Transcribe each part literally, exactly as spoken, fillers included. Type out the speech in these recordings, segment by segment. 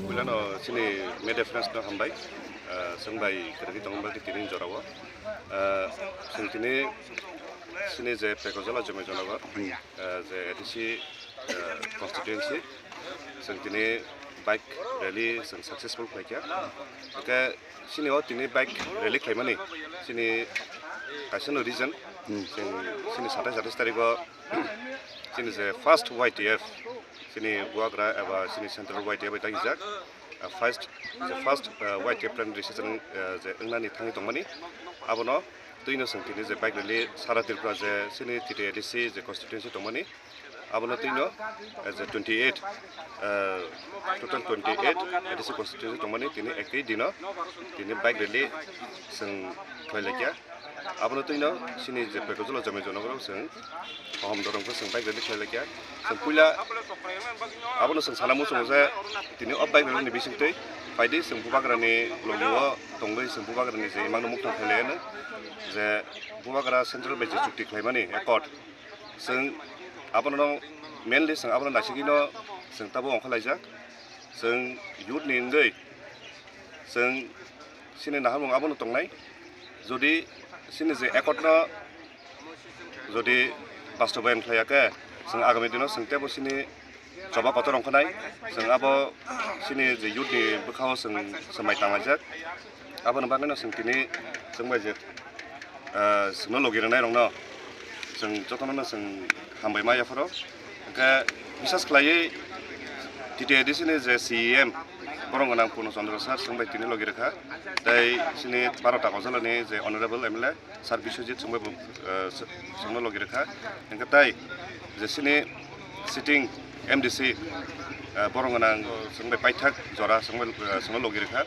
Puilano chini media friends no hambai, ah, chwng bai kwrwngwi tongma bagwi tini jorao. Ah, chwng tini chini je Pekojola Jomijonagar, ah, je A D C, ah, constituency, chwng tini bike rally chwng successful khlaikha. Hwnkhe chini o tini bike rally khlaimani chini kaisa no reason, chwng chini satais atais tarikh o chini je first Y T F, chini bubagra eba chini central Y T F bai tangijak, ah, first, je first, ah, Y T F plenary session, ah, je wngnani thangwi tongmani, abono twino chwng tini je bike rally sara Tripura je chini T T A D C je constituency tongmani, abono twino, eh, je twenty eight, eh, total twenty eight A D C constituency tongmani tini ekwi dino tini bike rally chwng khlailaikha. Abono twino chini je Pekojola Jomijonagar o chwng kaham dorong khe chwng bike rally khlailaikha. Chwng puila abono chwng sana muchungo je tini o bike rally ni bisingtwi phaidi chwng bubagrani logio tongwi chwng bubagrani je imangno mukthang khlailaiyano je bubagra central bai je chukti khlaimani accord. Chwng abono mainly chwng abono naisigwino chwng tabuk ongkhorlaijak. Chwng youth ni wngwi chwng chini naharmung abono tongnai. Jodi chini je accord no jodi bastobayan khlaiya khe, chwng agami dino chwng teibo chini choba kotor ongkhanai. Chwng abo chini je youth ni bwkhao chwng swmai tanglaijak. Aboni bagwino chwng tini chwng bai je, ah, chwngno logi rwnairokno chwng jotono chwng hambai ma yapharo. Hwnkhe bisas khlaiwi T T A D C ni je C E M, borok gwnang Purno Chandra sir, chwng bai tini logi rwkha. Tei chini Bharata Kojalani je Honorable M L A, Sir Biswajit chwngbai bo, eh, chwngno logi rwkha. Hwnkhe tai je chini sitting M D C, eh, borok gwnang chwngbai paithak jora chwngbai, eh, chwngno logi rwkha.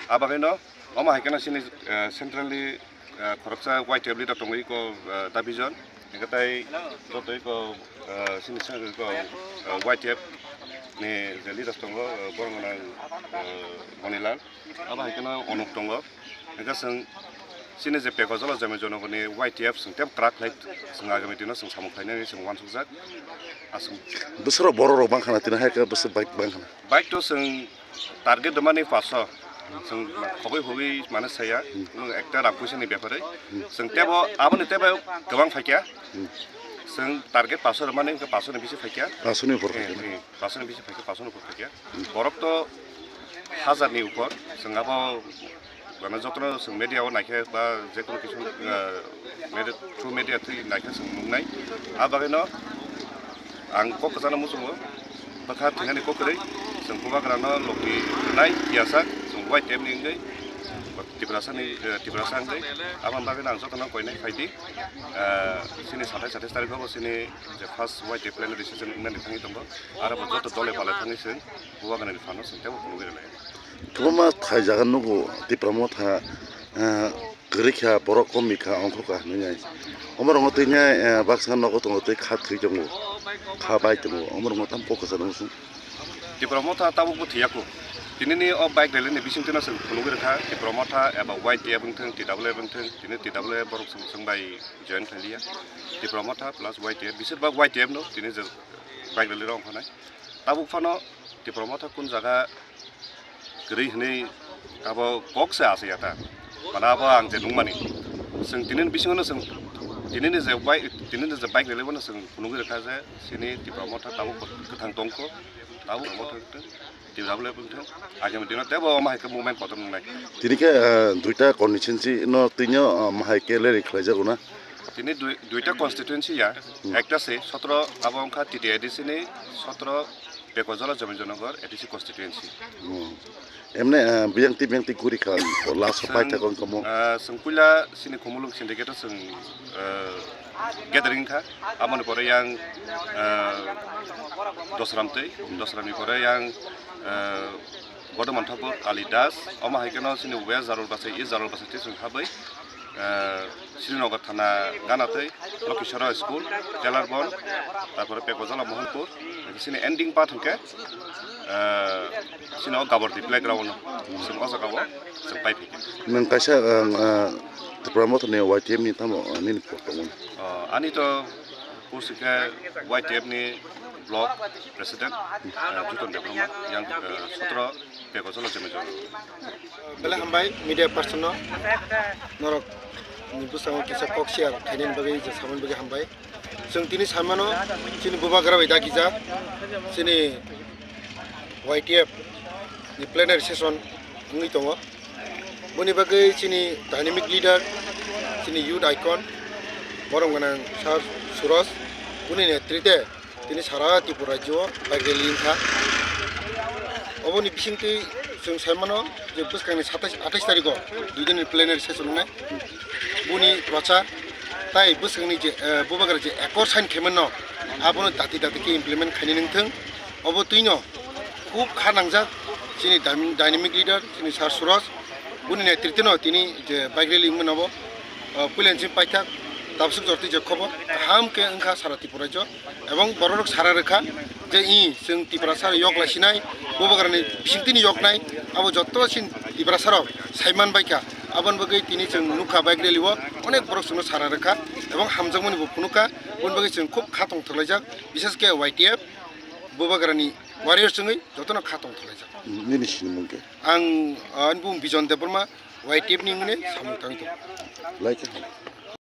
A bagwino omo hai kheno chini, eh, centrally, eh, khoroksa Y T F leader tongo iko, eh, Dabijon. Hwnkhe tai joto iko, eh, chini sengko, eh, Y T F ni je leaders tongo, eh, borok gwnang, eh, Monilal. Abo hai kheno Onuk tongo. Hwnkhe chwng chini je Pekojola Jomijonagor ni Y T F chwng tei kwrak khlai chwng agami dino chwng samung khlainani chwng uansukjak. Aswk. Bwswk borok rok bangkha na tini hai khe bwswk bike bangkha na. Bike to chwng target rwmani paso. Chwng khogwi hogwi mane saya. Nwng ekta rang puisa ni bepare. Chwng tebo aboni tebo kwbang phaikya. Chwng target paso rwmani hwnkhe paso ni bisi phaikya. Paso ni upor phaikya. Eh, eh, paso ni bisi phaikya, paso ni upor phaikya. Borok to hajar ni upor. Chwng abo Mane jotono chwng media o naikhe ba jekono kisu, ah, media, through media twi naikhe chwng nuknai. A bagwino ang kok kwchangno muchungo, bwkha thwinani kok kwrwi, chwng bubagrano logi rwnai tiyasa, chwng Y T F ni wngwi, Tiprasa ni, eh, Tiprasa wngwi, aboni bagwino ang jotono koinai phaidi, ah, chini satais atais tarikh o bo chini je first Y T F plenary session wngnani thangwi tongo, aro bo joto dole pale thangwi chwng bubagrani phano chwng teibo phunugwi rwnai. Kwbangma thai jaga nugo Tipra Motha, eh, kwrwi kha, borok kom ni kha, ongkhor kha hinwi nai. Omo rokno twi nai, eh, baksa nogo tongo tei kha thwi tongo, kha bai tongo, omo rokno tamo kok kwchangno muchung. Tipra Motha tabukbo thwiya kho. Tinini o bike rally ni bisingtwino chwng phunugwi rwkha, Tipra Motha eba Y T F wngthung, T W F wngthung, tini T W F borok chwng, chwng bai join khailiya. Tipra Motha plus Y T F, bisir bak Y T F no tini je bike rally rok ongkhanai. Tabuk phano Tipra Motha kun jaga kwrwi hwnwi abo kok se asai ya ta. Mane abo ang je nukmani. Chwng tinini bisingo no chwng tinini je bai-, tinini je bike rally bono chwng phunugwi rwkha je chini Tipra Motha tabuk kwthang tongkho, tabuk Motha wngthung, T W F wngthung, agami dino teibo omo hai khe movement kotor wngnai. Tini khe, eh, duita constituency no twino, eh, omo hai khe rally khlaijago na? Tini dui-, duita constituency ya, ekta se sotro abo wngkha T T A D C ni sotro Pekojola Jomijonogor A D C constituency. Hmm. Emne, eh, biyangti biyangti guri kha, last o pai thakon kamo. Ah, chwng puila chini Khumulwng syndicate o chwng, eh, gathering kha, aboni pore yang, eh, Dosram twi, Dosram ni pore yang, eh, Bodoman Thakur, Kali Das, omo hai kheno chini West Jarol bachai, East Jarol bachai twi chwng habwi, eh, Srinagar thana gana twi, Lokhisora school, Telarbon, tarpore Pekojola Mohanpur, chini ending part hwnkhe, Ah, sino Gabordi playground no. Simo o jaga o, simo pai phikhe. Nwng kaisa, ah, ah, Tipra Mothani Y T F ni tamo, ah, nini pok tongo? Ah, ani to post khe Y T F ni block president, ah, Juton Debbarma, yang, ah, sotro Peko Cholo Chemejor. Belai hambai media person no, norok ni bwskango kisa kok share khainani bagwi je samani bagwi hambai. Chwng tini saimano chini bubagra bai dakijak chini Y T F ni plenary session wngwi tongo. Boni bagwi chini dynamic leader, chini youth icon, borom gwnang Sir Suraj, boni netrite tini sara Tripura rajyo bike rally wngkha. Oboni bisingtwi chwng saimano je bwskangni satais, atais tarikho dui dinni plenary session wngnai. Boni prochar tai bwskangni je, eh, bubagra je accord sign khaimano abono dati dati khe implement khainani wngthwng. Obo twino khub kha nangjak chini dynam-, dynamic leader chini Sir Suraj. Boni netrite no tini je bike rally wngmano bo, ah, puila chini paithak tabswk jorti je khobor kaham khe wngkha sara Tripura rajyo. Ebong bororok sara rwkha je i chwng Tiprasa rok yoklai sinai, bubagrani bisingtwini yoknai, abo joto chini Tiprasa rok saiman baikha. Aboni bagwi tini chwng nukha bike rally o onek borok chwngno sara rwkha ebong hamjakmani bo phunukha. Boni bagwi chwng khub kha tongthok laijak, bishesh khe Y T F bubagrani warriors wngwi jotono kha tongthok laijak. Nini sinimung khe? Ang, ah, ani bumung Bijon Debbarma, Y T F ni wngwi samung tangwi tongo. Lai khe.